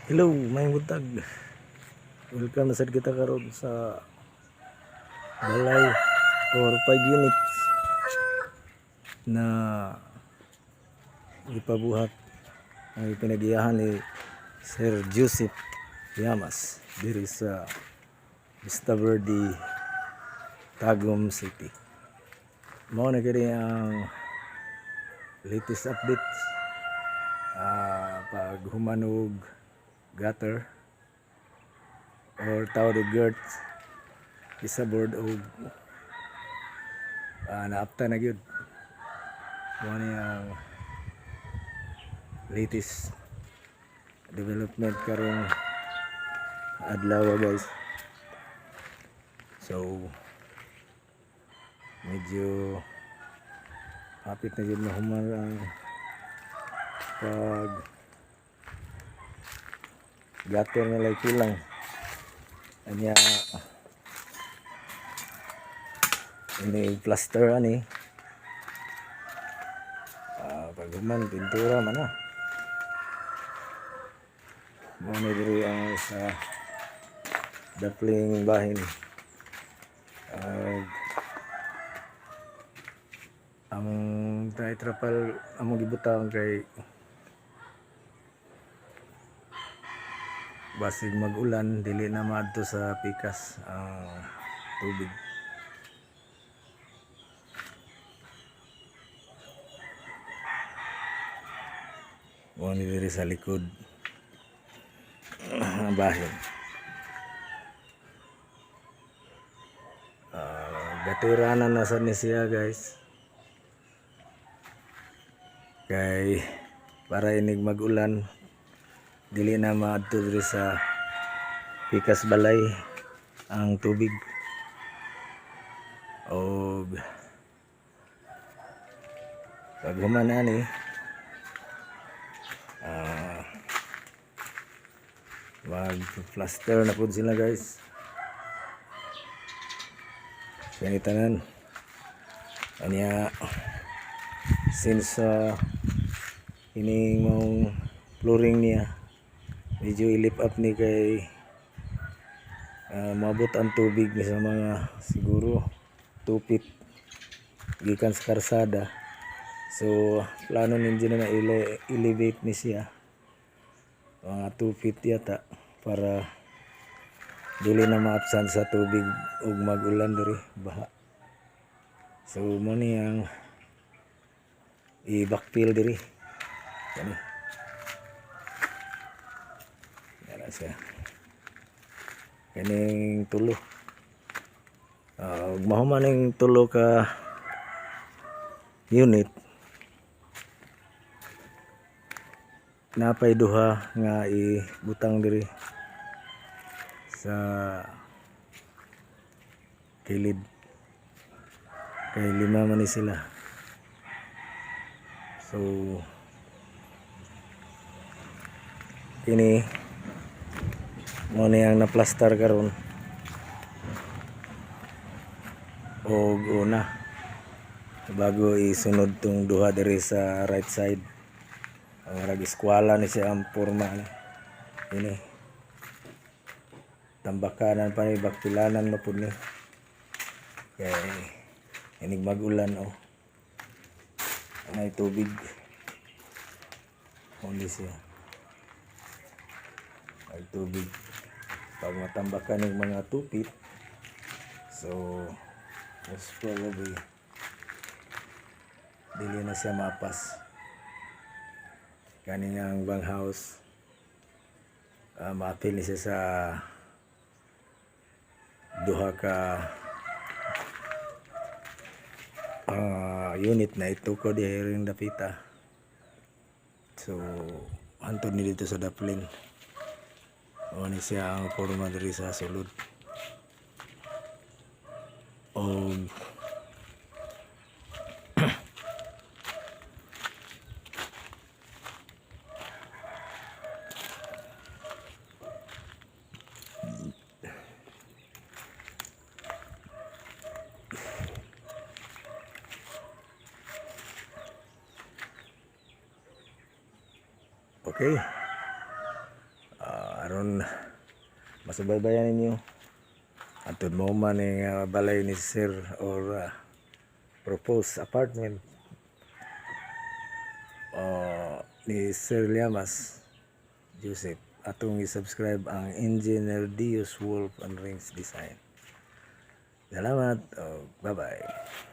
Hello, maayong buntag. Welcome na sad kita karon sa balay or 5 units na gipabuhat ang pinagiyahan ni Sir Joseph Llamas diri sa Vista Verde, Tagum City. Mao na kini ang latest updates pag human og gutter or tawag og girt isa board og naapta na gyud. Mao ni ang latest development karong adlaw, guys. So medyo hapit na gyud mahuman ang pag gutter na lang kulang. Anya ini plaster ani, pag human, pintura man na. Mao ni diri ang sa dapling bahin. Ang trapal among gibutang kay basig mag-ulan, dili na maadto sa pikas ang tubig. Mao ni diri sa likod ang bahin. Gatiranan na sad ni siya, guys, kay para inig mag-ulan, dili na maadto diri sa pikas balay ang tubig. Og pag human ani, mag plaster na pud sila, guys. Kani tanan. Anya since ining maong flooring niya medyo i-lift up ni kay maabot ang tubig ni sa mga siguro 2 feet gikan sa karsada. So plano ninyo na elevate ni siya mga 2 feet yata para dili na maapsan sa tubig ug mag-ulan diri, baha. So mo ni ang i-backfill diri. Kani Dara siya, kaning tulo. Ug mahuman ning tulo ka unit, napay duha nga ibutang diri sa kilid kay lima man ni sila. So kini mo ni ang naplastar karon og una bago isunod tong duha diri sa right side. Ang murag eskwela ni siya ang porma ni. Ini tambakanan pa ni, bakpilanan na pud ni kay inig mag-ulan, oh, may tubig. Only siya may tubig pag matambakan ng mga 2 feet. So most probably dili na siya mapas. Kani nga ang bang house, maapil ni siya sa duha ka unit na ito ko diha ring dapita. So hantod ni dito sa daplin. Mao ni siya ang porma diri sa sulod. Og okay. Aron masubaybayan ninyo atod mo man ning balay ni Sir or proposed apartment ni Sir Llamas Joseph, atong i-subscribe ang Engineer Dios Wolf and Rings Design. Salamat. Oh, bye-bye.